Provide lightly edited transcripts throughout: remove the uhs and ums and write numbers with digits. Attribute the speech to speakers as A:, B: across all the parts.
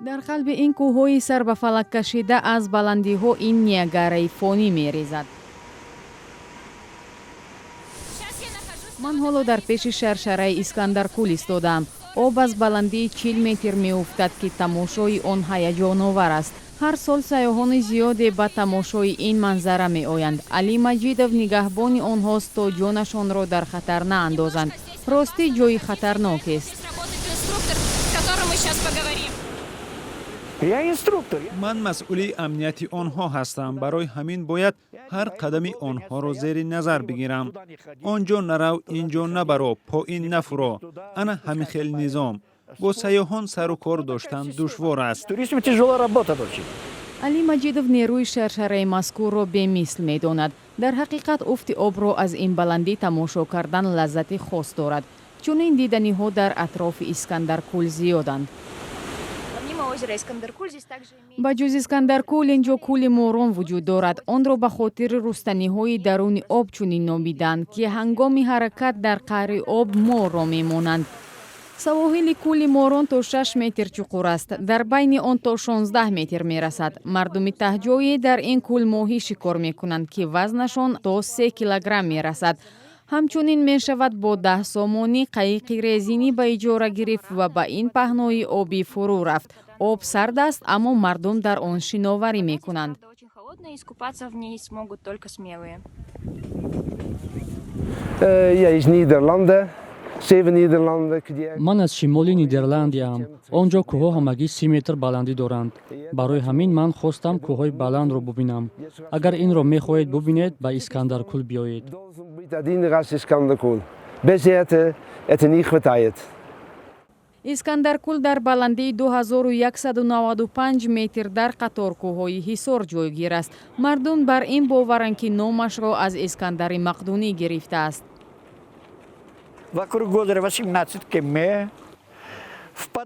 A: Дар қалби ин кӯҳҳои сар ба фалак кашида, аз баландиҳо ин Ниагараи фонӣ мерезад. Ман ҳоло дар пеши шаршараи Искандаркул истодаам. Об аз баландии 40 метр меуфтад, ки тамошои он ҳаяҷоновар аст. Ҳар сол сайёҳони зиёде ба тамошои ин манзара меоянд. Алӣ Маҷидов нигаҳбони онҳост, то ҷонашонро дар хатар наандозанд. Ростӣ, ҷои хатарнокест.
B: Работает инструктор, с которым мы сейчас поговорим.
C: Я инструктор.
D: Ман масъули амнияти онҳо ҳастам. Барои ҳамин бояд ҳар қадами онҳоро зери назар бигирам. Он ҷо нарав, ин ҷо набаро, поин нафуро. Ана ҳамин хел низом. Бо сайёҳон сару кор доштан душвор аст.
C: С туристами тяжело работать очень.
A: Алӣ Маҷидов нерӯи шаршараи мазкурро бемисл медонад. Дар ҳақиқат, уфти обро аз ин баландӣ тамошо кардан лаззати хос дорад. Чунин диданиҳо дар атрофи Искандаркул зиёданд.
B: Помимо озера Искандаркуль здесь также имеется
A: Ба ҷуз Искандаркул ин ҷо кӯли Морон вуҷуд дорад. Онро ба хотири рустаниҳои даруни об чунин номиданд, ки ҳангоми ҳаракат дар қаъри об морро мемонанд. Савоҳили кӯли Морон то 6 метр чуқур аст, дар байни он то 16 метр мерасад. Мардуми таҳҷоӣ дар ин кӯл моҳӣ шикор мекунанд, ки вазнашон то 3 килограмм мерасад. Ҳамчунин мешавад бо 10 сомонӣ қайиқи резинӣ ба иҷора гирифт ва ба ин паҳнои обӣ фурӯ рафт. Об сард аст, аммо мардум дар он шиноварӣ мекунанд.
B: Вода очень холодная, искупаться в ней смогут только смелые.
E: Ja, is Nederlanden. Zeven Nederlanden.
F: Ман аз шимоли Нидерландияам. Он ҷо кӯҳҳо ҳамагӣ 30 метр баландӣ доранд. Барои ҳамин ман хостам кӯҳҳои баландро бубинам. Агар инро мехоҳед бубинед, ба Искандаркул биёед.
E: Искандаркул. Bezeten, het niet.
A: Искандаркул дар баландии 2195 метр дар қаторкӯҳҳои Ҳисор ҷойгир аст. Мардум бар ин боваранд, ки номашро аз Искандари Мақдунӣ гирифтааст.
C: Вокруг озера 18 км.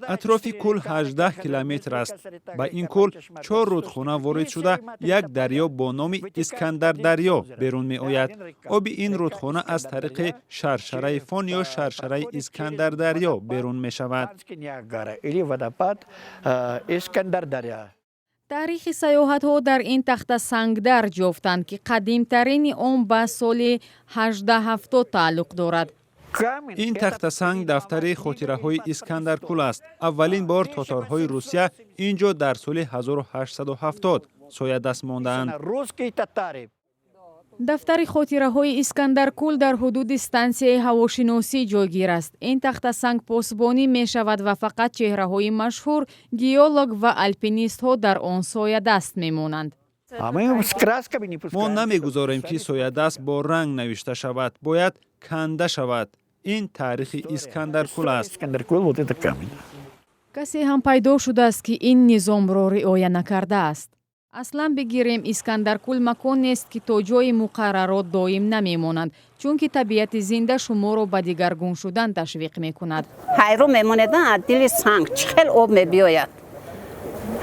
D: Атрофи кӯл 18 километр аст. Ба ин кӯл чор рудхона ворид шуда, як дарё бо номи Искандардарё берун меояд. Оби ин рудхона аз тариқи шаршараи Фон ё шаршараи Искандардарё берун мешавад.
C: Или водопад Искандардарья.
A: Таърихи сайёҳатҳо дар ин тахтасанг дарҷ ёфтанд, ки қадимтарини он ба соли 1870 тааллуқ дорад.
D: Ин тахтасанг дафтари хотираҳои Искандаркул аст. Аввалин бор тоторҳои Русия ин ҷо дар соли 1870 соядаст мондаанд.
C: Русские татары.
A: Дафтари хотираҳои Искандаркул дар ҳудуди стансияи ҳавошиносӣ ҷойгир аст. Ин тахтасанг посбонӣ мешавад ва фақат чеҳраҳои машҳур, геолог ва алпинистҳо дар он соядаст мемонанд.
C: А мы с красками не
D: Мо
C: пускаем.
D: намегузорем, ки соядаст бо ранг навишта шавад, бояд канда шавад. Ин таърихи Искандаркул аст.
C: Искандаркул, вот это камень.
A: Касе ҳам пайдо шудааст, ки ин низомро риоя накардааст. Аслан бигирем, Искандаркул маконест, ки то ҷои муқаррарот доим намемонанд, чунки табиати зинда шуморо ба дигаргун шудан ташвиқ мекунад.
G: Ҳайрон мемонед, аз дили санг чӣ хел об мебиёяд.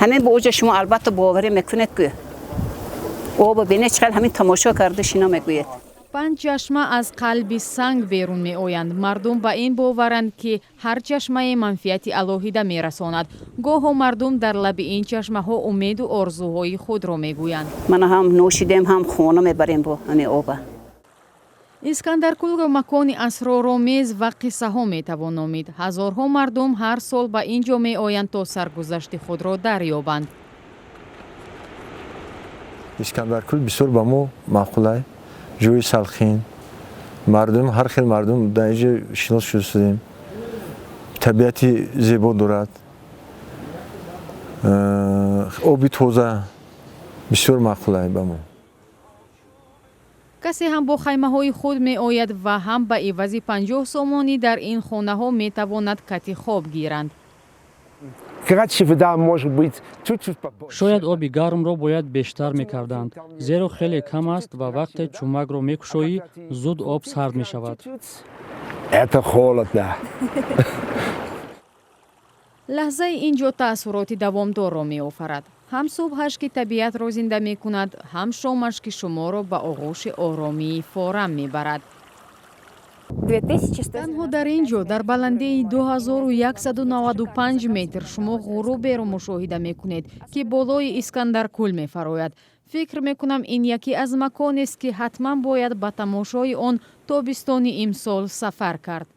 G: Ҳамин бо оҷа шумо албатта боварӣ мекунед, ки обо бинед, чӣ хел ҳамин тамошо карда шино мегӯед.
A: Панҷ чашма аз қалби санг берун меоянд. Мардум ба ин боваранд, ки ҳар чашмае манфиати алоҳида мерасонад. Гоҳо мардум дар лаби ин чашмаҳо умеду орзуҳои худро мегӯянд.
G: Мана, ҳам нӯшидем, ҳам хона мебарем бо ҳамин оба.
A: Искандаркулро макони асроромез ва қиссаҳо метавон номид. Ҳазорҳо мардум ҳар сол ба ин ҷо меоянд, то саргузашти худро дарёбанд.
H: Искандаркул бисёр ба мо маъқулай. Ҷои салқин, мардум, ҳар хел мардум дар инҷо шинос шудем. Табиати зебо дорад. Оби тоза бисёр маъқулай ба мо.
A: Касе ҳам бо хаймаҳои худ меояд ва ҳам ба ивази 50 сомонӣ дар ин хонаҳо метавонад кати хоб гиранд.
E: Горячая вода может быть чуть-чуть побольше.
F: Шояд оби гармро бояд бештар мекарданд, зеро хеле кам аст ва вақте чӯмакро мекушоӣ, зуд об сард мешавад.
E: Это холодно.
A: Лаҳзаи ин ҷо таассуроти давомдорро меофарад. Ҳам субҳаш, ки табиатро зинда мекунад, ҳам шомаш, ки шуморо ба оғӯши оромии форам мебарад. Танҳо дар ин ҷо, дар баландии 2195 метр, шумо ғуруберо мушоҳида мекунед, ки болои Искандаркӯл мефарояд. Фикр мекунам, ин яке аз маконест, ки ҳатман бояд ба тамошои он тобистони имсол сафар кард.